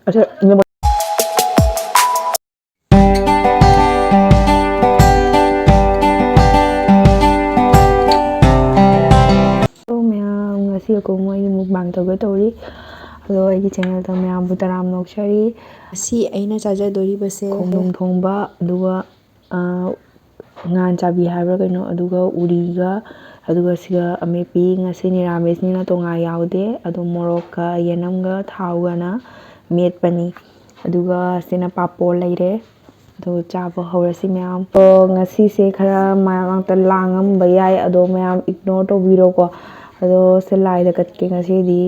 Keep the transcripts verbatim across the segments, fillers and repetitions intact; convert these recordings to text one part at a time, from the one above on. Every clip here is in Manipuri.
ꯑꯁꯦ, ꯏꯅꯦꯝꯕꯣꯛ꯫ Hello ꯃꯌꯥꯝ, ꯉꯁꯤ ꯑꯩꯈꯣꯏ ꯃꯣꯏꯒꯤ mukbang ꯇꯧꯒꯦ ꯇꯧꯔꯤ꯫ ꯑꯗꯣ ꯑꯩꯒꯤ channelꯗ ꯃꯌꯥꯝꯕꯨ ꯇꯔꯥꯝꯅ ꯑꯣꯛꯆꯔꯤ꯫ ꯉꯁꯤ ꯑꯩꯅ ꯆꯥꯖꯗꯣꯔꯤꯕꯁꯦ ꯈꯣꯡꯗ꯭ꯔꯨꯝ ꯊꯣꯡꯕ, ꯑꯗꯨꯒ, ꯑ, ꯉꯥꯟ ꯆꯥꯕꯤ ꯍꯥꯏꯕ꯭ꯔꯥ ꯀꯩꯅꯣ, ꯑꯗꯨꯒ ꯎꯔꯤꯒ, ꯑꯗꯨꯒ ꯁꯤꯒ ꯑꯃꯦꯠꯄꯤ꯫ ꯉꯁꯤ ꯅꯤꯔꯥꯃꯤꯁꯅꯤꯅ ꯇꯣꯉꯥ ꯌꯥꯎꯗꯦ, ꯑꯗꯣ ꯃꯣꯔꯣꯛꯀ ꯌꯦꯅꯝꯒ ꯊꯥꯎꯒꯅ ꯃꯦꯠꯄꯅꯤ꯫ ꯑꯗꯨꯒ ꯁꯤꯅ ꯄꯥꯄꯣꯔ ꯂꯩꯔꯦ꯫ ꯑꯗꯣ ꯆꯥꯕ ꯍꯧꯔꯁꯤ ꯃꯌꯥꯝ꯫ ꯑꯗꯣ ꯉꯁꯤꯁꯦ ꯈꯔ ꯃꯔꯛ ꯃꯔꯛꯇ ꯂꯥꯡꯉꯝꯕ ꯌꯥꯏ, ꯑꯗꯣ ꯃꯌꯥꯝ ignore ꯇꯧꯕꯤꯔꯣꯀꯣ꯫ ꯑꯗꯣ ꯁꯦ ꯂꯥꯏꯗ ꯀꯠꯀꯦ ꯉꯁꯤꯗꯤ꯫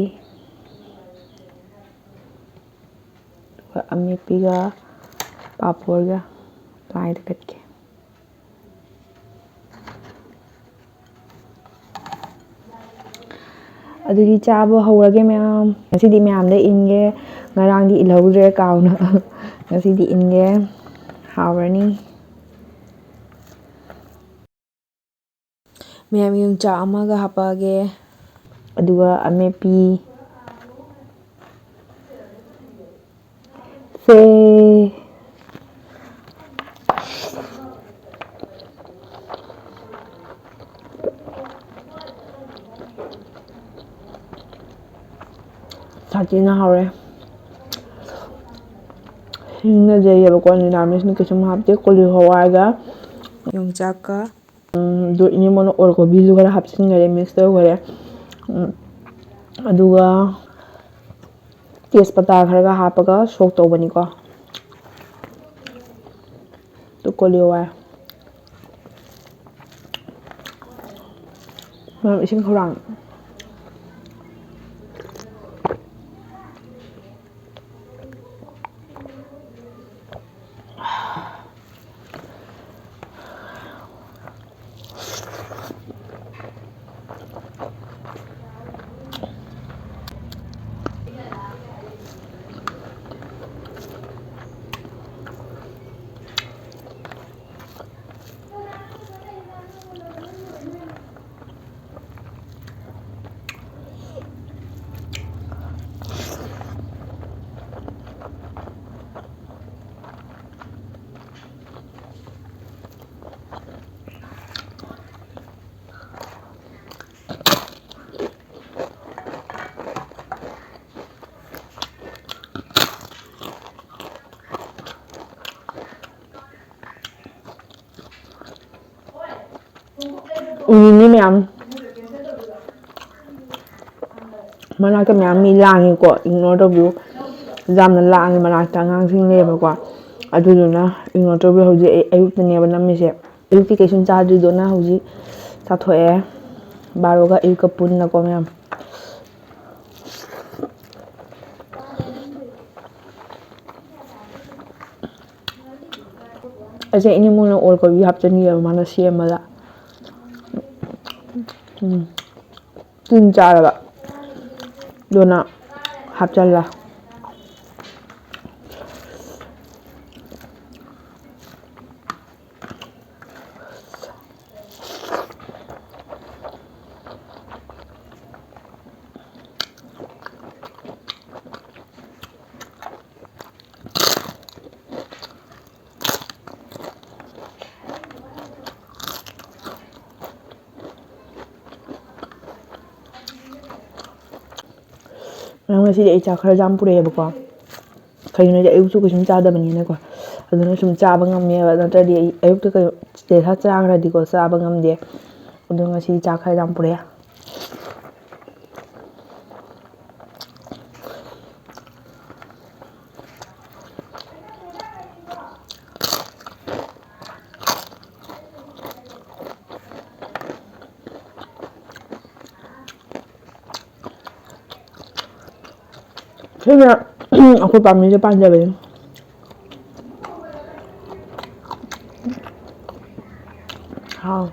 ꯑꯗꯨꯒ ꯑꯃꯦꯠꯄꯤꯒ ꯄꯥꯄꯣꯔꯒ ꯂꯥꯏꯗ ꯀꯠꯀꯦ꯫ ꯑꯗꯨꯗꯤ ꯆꯥꯕ ꯍꯧꯔꯒꯦ ꯃꯌꯥꯝ꯫ ꯉꯁꯤꯗꯤ ꯃꯌꯥꯝꯗ ꯏꯟꯒꯦ, ꯉꯔꯥꯡꯗꯤ ꯏꯜꯍꯧꯗ꯭ꯔꯦ ꯀꯥꯎꯅ꯫ ꯉꯁꯤꯗꯤ ꯏꯟꯒꯦ, ꯍꯥꯎꯔꯅꯤ꯫ ꯃꯌꯥꯝ ꯌꯣꯡꯆꯥꯛ ꯑꯃꯒ ꯍꯥꯞꯄꯛꯑꯒꯦ꯫ ꯑꯗꯨꯒ ꯑꯃꯦꯠꯄꯤ꯫ ꯁꯦ꯫ ꯁꯥꯊꯤꯅ ꯍꯥꯎꯔꯦ꯫ ꯍꯤꯡꯅꯖꯩꯌꯦꯕꯀꯣ, ꯅꯤꯔꯥꯃꯤꯁꯅ ꯀꯩꯁꯨꯝ ꯍꯥꯞꯇꯦ꯫ ꯀꯣꯂꯤ ꯍꯋꯥꯏꯒ ꯌꯣꯡꯆꯥꯛꯀ꯫ ꯎꯝ, ꯑꯗꯨ ꯏꯅꯦꯝꯕꯣꯛꯅ ꯑꯣꯜ ꯀꯣꯕꯤꯁꯨ ꯈꯔ ꯍꯥꯞꯆꯤꯟꯈꯔꯦ, mix ꯇꯧꯈꯔꯦ꯫ ꯎꯝ, ꯑꯗꯨꯒ ꯇꯦꯖꯄꯇꯥ ꯈꯔꯒ ꯍꯥꯞꯄꯒ ꯁꯣꯛ ꯇꯧꯕꯅꯤꯀꯣ꯫ ꯑꯗꯨ ꯀꯣꯂꯤ ꯍꯋꯥꯏ꯫ ꯃꯌꯥꯝ ꯏꯁꯤꯡ ꯈꯧꯔꯥꯡ꯫ ꯎꯅꯤꯡꯉꯤ ꯃꯌꯥꯝ꯫ ꯃꯅꯥꯛꯇ ꯃꯌꯥꯝ ꯃꯤ ꯂꯥꯡꯉꯤꯀꯣ, ignore ꯇꯧꯕꯤꯌꯨ꯫ ꯌꯥꯝꯅ ꯂꯥꯡꯉꯤ ꯃꯅꯥꯛꯇ, ꯑꯉꯥꯡꯁꯤꯡ ꯂꯩꯌꯦꯕꯀꯣ꯫ ꯑꯗꯨꯗꯨꯅ ignore ꯇꯧꯕꯤꯌꯨ꯫ ꯍꯧꯖꯤꯛ ꯑꯩ ꯑꯌꯨꯛꯇꯅꯦꯕ ꯅꯝꯃꯤꯁꯦ꯫ ꯑꯌꯨꯛꯀꯤ ꯀꯩꯁꯨꯝ ꯆꯥꯗ꯭ꯔꯤꯗꯣꯅ ꯍꯧꯖꯤꯛ ꯆꯥꯊꯣꯛꯑꯦ, ꯕꯥꯔꯣꯒ ꯑꯌꯨꯛꯀ ꯄꯨꯟꯅꯀꯣ ꯃꯌꯥꯝ꯫ ꯑꯩꯁꯦ ꯏꯅꯦꯝꯕꯣꯛꯅ ꯑꯣꯜ ꯀꯣꯕꯤ ꯍꯥꯞꯆꯟꯈꯤꯑꯕ ꯃꯥꯅ ꯁꯦꯝꯕꯗ꯫ ꯎꯝ꯫ ꯇꯤꯟ ꯆꯥꯔꯕ꯫ ꯑꯗꯨꯅ ꯍꯥꯞꯆꯜꯂꯦ꯫ ꯉꯁꯤꯗꯤ ꯑꯩ ꯆꯥꯛ ꯈꯔ ꯌꯥꯝ ꯄꯨꯔꯛꯑꯦꯕꯀꯣ꯫ ꯀꯩꯒꯤꯅꯣꯗꯤ ꯑꯌꯨꯛꯁꯨ ꯀꯩꯁꯨꯝ ꯆꯥꯗꯕꯅꯤꯅꯀꯣ꯫ ꯑꯗꯨꯅ ꯁꯨꯝ ꯆꯥꯕ ꯉꯝꯃꯦꯕ, ꯅꯠꯇ꯭ꯔꯗꯤ ꯑꯩ ꯑꯌꯨꯛꯇ ꯀꯩ ꯁꯤꯗꯩ ꯈꯔ ꯆꯥꯈ꯭ꯔꯗꯤꯀꯣ ꯆꯥꯕ ꯉꯝꯗꯦ꯫ ꯑꯗꯣ ꯉꯁꯤ ꯆꯥꯛ ꯈꯔ ꯌꯥꯝ ꯄꯨꯔꯛꯑꯦ꯫ ꯁꯤꯅ ꯑꯩꯈꯣꯏ ꯄꯥꯝꯕꯤꯁꯦ ꯄꯥꯟꯖꯕꯅꯤ꯫ ꯍꯥꯎ꯫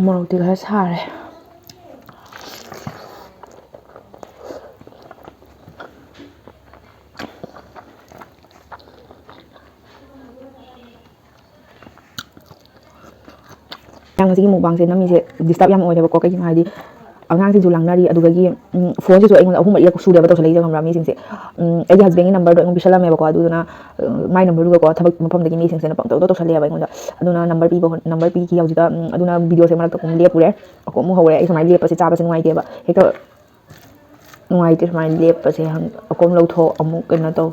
ꯃꯣꯔꯣꯛꯇꯤ ꯈꯔ ꯁꯥꯔꯦ꯫ ꯉꯁꯤꯒꯤ mukbangꯁꯦ ꯅꯝꯃꯤꯁꯦ disturb ꯌꯥꯝ ꯑꯣꯏꯔꯦꯕꯀꯣ꯫ ꯀꯩꯒꯤꯅꯣ ꯍꯥꯏꯗꯤ ꯑꯉꯥꯡꯁꯤꯡꯁꯨ ꯂꯥꯡꯅꯔꯤ, ꯑꯗꯨꯗꯒꯤ ꯐꯣꯟꯁꯤꯁꯨ ꯑꯩꯉꯣꯟꯗ ꯑꯍꯨꯝ ꯃꯔꯤꯔꯛ ꯁꯨꯔꯦꯕ ꯇꯧꯁꯜꯂꯛꯏꯁꯦ, ꯈꯪꯕ꯭ꯔꯥ? ꯃꯤꯁꯤꯡꯁꯦ, ꯎꯝ, ꯑꯩꯒꯤ husbandꯒꯤ numberꯗꯣ ꯑꯩꯉꯣꯟꯗ ꯄꯤꯁꯜꯂꯝꯃꯦꯕꯀꯣ꯫ ꯑꯗꯨꯗꯨꯅ, ꯎꯝ, my numberꯗꯨꯒꯀꯣ ꯊꯕꯛ ꯃꯐꯝꯗꯒꯤ ꯃꯤꯁꯤꯡꯁꯤꯅ ꯄꯪꯇꯧꯗ ꯇꯧꯁꯜꯂꯛꯑꯦꯕ ꯑꯩꯉꯣꯟꯗ꯫ ꯑꯗꯨꯅ number ꯄꯤꯕ ꯍꯣꯠ-, number ꯄꯤꯈꯤ ꯍꯧꯖꯤꯛꯇ꯫ ꯎꯝ, ꯑꯗꯨꯅ videoꯁꯦ ꯃꯔꯛꯇ ꯑꯃꯨꯛ ꯂꯦꯞꯄꯨꯔꯦ꯫ ꯑꯃꯨꯛ ꯍꯧꯔꯦ꯫ ꯑꯩ ꯁꯨꯃꯥꯏꯅ ꯂꯦꯞꯄꯁꯦ, ꯆꯥꯕꯁꯦ ꯅꯨꯡꯉꯥꯏꯇꯦꯕ꯫ ꯍꯦꯛꯇ ꯅꯨꯡꯉꯥꯏꯇꯦ ꯁꯨꯃꯥꯏꯅ ꯂꯦꯞꯄꯁꯦ꯫ ꯍꯪ-, ꯑꯀꯣꯝ ꯂꯧꯊꯣꯛ ꯑꯃꯨꯛ ꯀꯩꯅꯣ ꯇꯧ꯫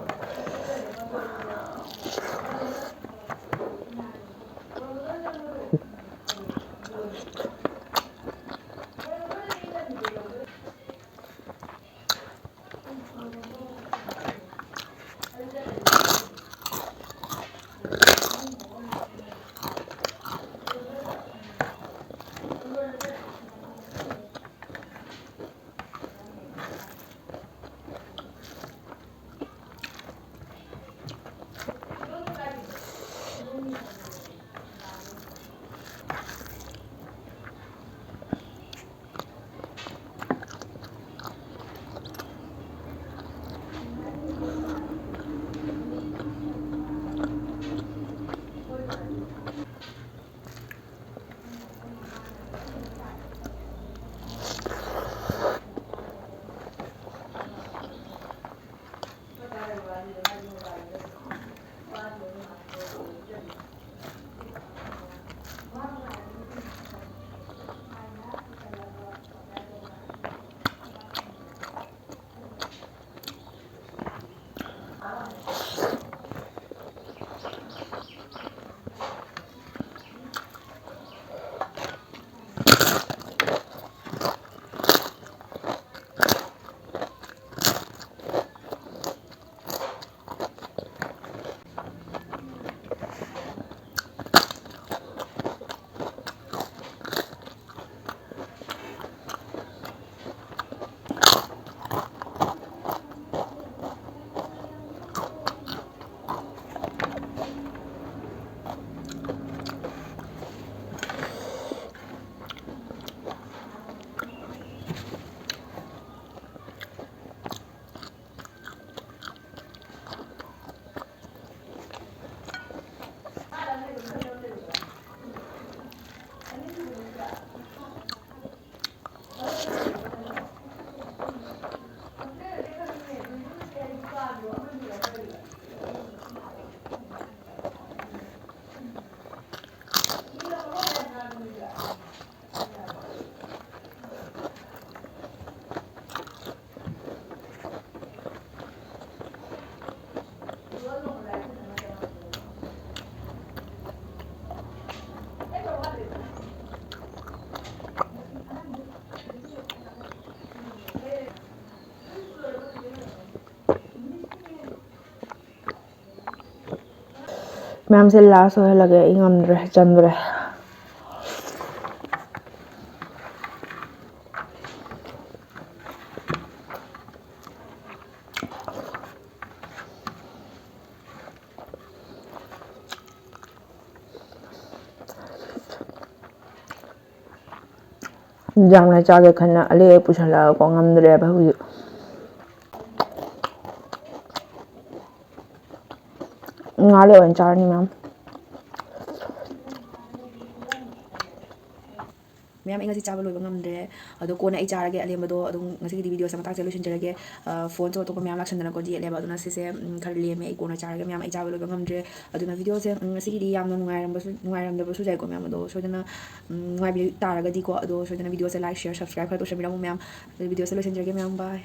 ꯃꯌꯥꯝꯁꯦ ꯂꯥꯁ ꯑꯣꯏꯍꯜꯂꯒꯦ, ꯑꯩ ꯉꯝꯗ꯭ꯔꯦ, ꯆꯟꯗ꯭ꯔꯦ꯫ ꯌꯥꯝꯅ ꯆꯥꯒꯦ ꯈꯟꯅ ꯑꯂꯩ ꯄꯨꯁꯜꯂꯛꯑꯒꯀꯣ, ꯉꯝꯗ꯭ꯔꯦꯕ ꯍꯧꯖꯤꯛ꯫ ꯉꯥ ꯂꯩ ꯑꯣꯏꯅ ꯆꯥꯔꯅꯤ ꯃꯌꯥꯝ꯫ ꯃꯌꯥꯝ, ꯑꯩ ꯉꯁꯤ ꯆꯥꯕ ꯂꯣꯏꯕ ꯉꯝꯗ꯭ꯔꯦ꯫ ꯑꯗꯣ ꯀꯣꯟꯅ ꯑꯩ ꯆꯥꯔꯒꯦ ꯑꯂꯦꯝꯕꯗꯣ꯫ ꯑꯗꯨꯝ ꯉꯁꯤꯒꯤꯗꯤ ꯚꯤꯗꯤꯑꯣꯁꯦ ꯃꯇꯥꯡꯁꯦ ꯂꯣꯏꯁꯤꯟꯖꯔꯒꯦ꯫ ꯑ, ꯐꯣꯟꯁꯨ ꯑꯇꯣꯞꯄ ꯃꯌꯥꯝ ꯂꯥꯛꯁꯟꯗꯅꯀꯣ ꯌꯦꯠꯂꯦꯕ꯫ ꯑꯗꯨꯅ ꯁꯤꯁꯦ, ꯎꯝ, ꯈꯔ ꯂꯦꯝꯃꯦ꯫ ꯑꯩ ꯀꯣꯟꯅ ꯆꯥꯔꯒꯦ ꯃꯌꯥꯝ, ꯑꯩ ꯆꯥꯕ ꯂꯣꯏꯕ ꯉꯝꯗ꯭ꯔꯦ꯫ ꯑꯗꯨꯅ ꯚꯤꯗꯤꯑꯣꯁꯦ, ꯎꯝ, ꯉꯁꯤꯒꯤꯗꯤ ꯌꯥꯝꯅ ꯅꯨꯡꯉꯥꯏꯔꯝꯕꯁꯨ, ꯅꯨꯡꯉꯥꯏꯔꯝꯗꯕꯁꯨ ꯌꯥꯏꯀꯣ ꯃꯌꯥꯝ꯫ ꯑꯗꯣ ꯁꯣꯏꯗꯅ, ꯎꯝ, ꯅꯨꯡꯉꯥꯏꯕꯤ ꯇꯥꯔꯒꯗꯤꯀꯣ, ꯑꯗꯣ ꯁꯣꯏꯗꯅ ꯚꯤꯗꯤꯑꯣꯁꯦ like, share, subscribe ꯈꯔ ꯇꯧꯁꯟꯕꯤꯔꯝꯃꯣ ꯃꯌꯥꯝ꯫ ꯑꯗꯨ ꯚꯤꯗꯤꯑꯣꯁꯦ ꯂꯣꯏꯁꯤꯟꯖꯔꯒꯦ ꯃꯌꯥꯝ, bye꯫